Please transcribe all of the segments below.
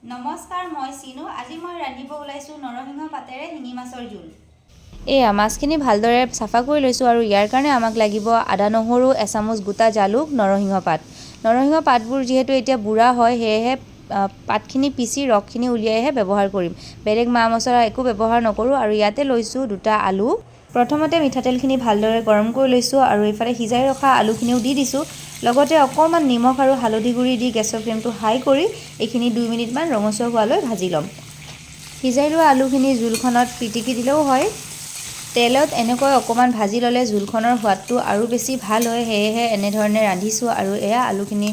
নমস্কাৰ, মই চিনু। আজি মই ৰান্ধিব ওলাইছোঁ নৰসিংহ পাতেৰে শিঙি মাছৰ জোল। এয়া মাছখিনি ভালদৰে চাফা কৰি লৈছোঁ আৰু ইয়াৰ কাৰণে আমাক লাগিব আদা, নহৰু, এচামুচ গোটা জালুক, নৰসিংহ পাত। নৰসিংহ পাতবোৰ যিহেতু এতিয়া বুঢ়া হয়, সেয়েহে পাতখিনি পিচি ৰসখিনি উলিয়াইহে ব্যৱহাৰ কৰিম। বেলেগ মা মছলা একো ব্যৱহাৰ নকৰোঁ। আৰু ইয়াতে লৈছোঁ দুটা আলু। প্ৰথমতে মিঠাতেলখিনি ভালদৰে গৰম কৰি লৈছোঁ আৰু এইফালে সিজাই ৰখা আলুখিনিও দি দিছোঁ। লগতে অকণমান নিমখ আৰু হালধি গুড়ি দি গেছৰ ফ্লেমটো হাই কৰি এইখিনি 2 মিনিটমান ৰঙচুৱা হোৱালৈ ভাজি ল'ম। সিজাই লোৱা আলুখিনি জোলখনত পিটিকি দিলেও হয়। তেলত এনেকৈ অকণমান ভাজি ল'লে জোলখনৰ সোৱাদটো আৰু বেছি ভাল হয়, সেয়েহে এনেধৰণে ৰান্ধিছোঁ। আৰু এয়া আলুখিনি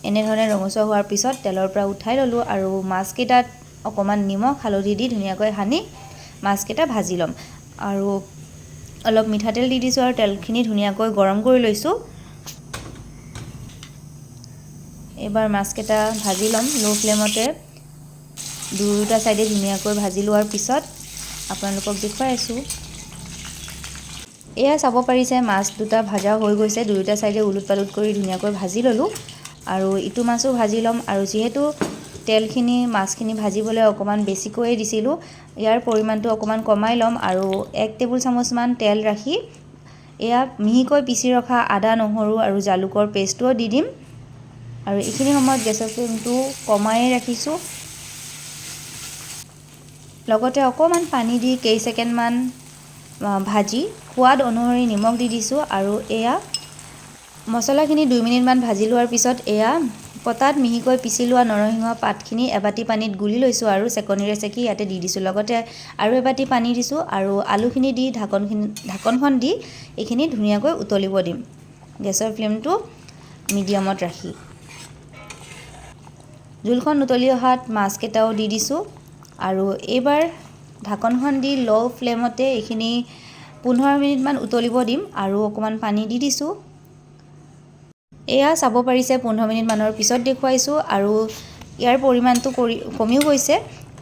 এনেধৰণে ৰঙচুৱা হোৱাৰ পিছত তেলৰ পৰা উঠাই ল'লোঁ আৰু মাছকেইটাত অকণমান নিমখ হালধি দি ধুনীয়াকৈ সানি মাছকেইটা ভাজি ল'ম। আৰু অলপ মিঠাতেল দি দিছোঁ আৰু তেলখিনি ধুনীয়াকৈ গৰম কৰি লৈছোঁ। এইবাৰ মাছকেইটা ভাজি ল'ম ল' ফ্লেমতে। দুয়োটা ছাইডে ধুনীয়াকৈ ভাজি লোৱাৰ পিছত আপোনালোকক দেখুৱাই আছোঁ। এয়া চাব পাৰিছে, মাছ দুটা ভাজা হৈ গৈছে। দুয়োটা ছাইডে ওলোট পালোট কৰি ধুনীয়াকৈ ভাজি ল'লোঁ আৰু ইটো মাছো ভাজি ল'ম। আৰু যিহেতু তেলখিনি মাছখিনি ভাজিবলৈ অকণমান বেছিকৈয়ে দিছিলোঁ, ইয়াৰ পৰিমাণটো অকণমান কমাই ল'ম আৰু 1 টেবুল চামুচমান তেল ৰাখি এয়া মিহিকৈ পিচি ৰখা আদা, নহৰু আৰু জালুকৰ পেষ্টটোও দি দিম। আৰু এইখিনি সময়ত গেছৰ ফ্লেমটো কমাই ৰাখিছোঁ। লগতে অকণমান পানী দি কেইছেকেণ্ডমান ভাজি সোৱাদ অনুসৰি নিমখ দি দিছোঁ। আৰু এয়া মছলাখিনি 2 মিনিটমান ভাজি লোৱাৰ পিছত এয়া পটাত মিহিকৈ পিচি লোৱা নৰসিংহ পাতখিনি এবাটি পানীত গুলি লৈছোঁ আৰু চেকনিৰে চেকি ইয়াতে দি দিছোঁ। লগতে আৰু এবাটি পানী দিছোঁ আৰু আলুখিনি দি ঢাকনখন দি এইখিনি ধুনীয়াকৈ উতলিব দিম, গেছৰ ফ্লেমটো মিডিয়ামত ৰাখি। জোলখন উতলি অহাত মাছকেইটাও দি দিছোঁ আৰু এইবাৰ ঢাকনখন দি ল' ফ্লেমতে এইখিনি 15 মিনিটমান উতলিব দিম আৰু অকণমান পানী দি দিছোঁ। এয়া চাব পাৰিছে, 15 মিনিটমানৰ পিছত দেখুৱাইছোঁ আৰু ইয়াৰ পৰিমাণটো কমিও গৈছে।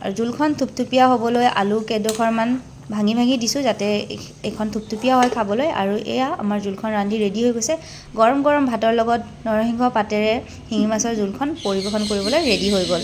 আৰু জোলখন থুপথুপীয়া হ'বলৈ আলু কেইডোখৰমান ভাঙি ভাঙি দিছোঁ, যাতে এইখন থুপথুপীয়া হয় খাবলৈ। আৰু এয়া আমাৰ জোলখন ৰান্ধি ৰেডি হৈ গৈছে। গৰম গৰম ভাতৰ লগত নৰসিংহ পাতেৰে শিঙি মাছৰ জোলখন পৰিৱেশন কৰিবলৈ ৰেডি হৈ গ'ল।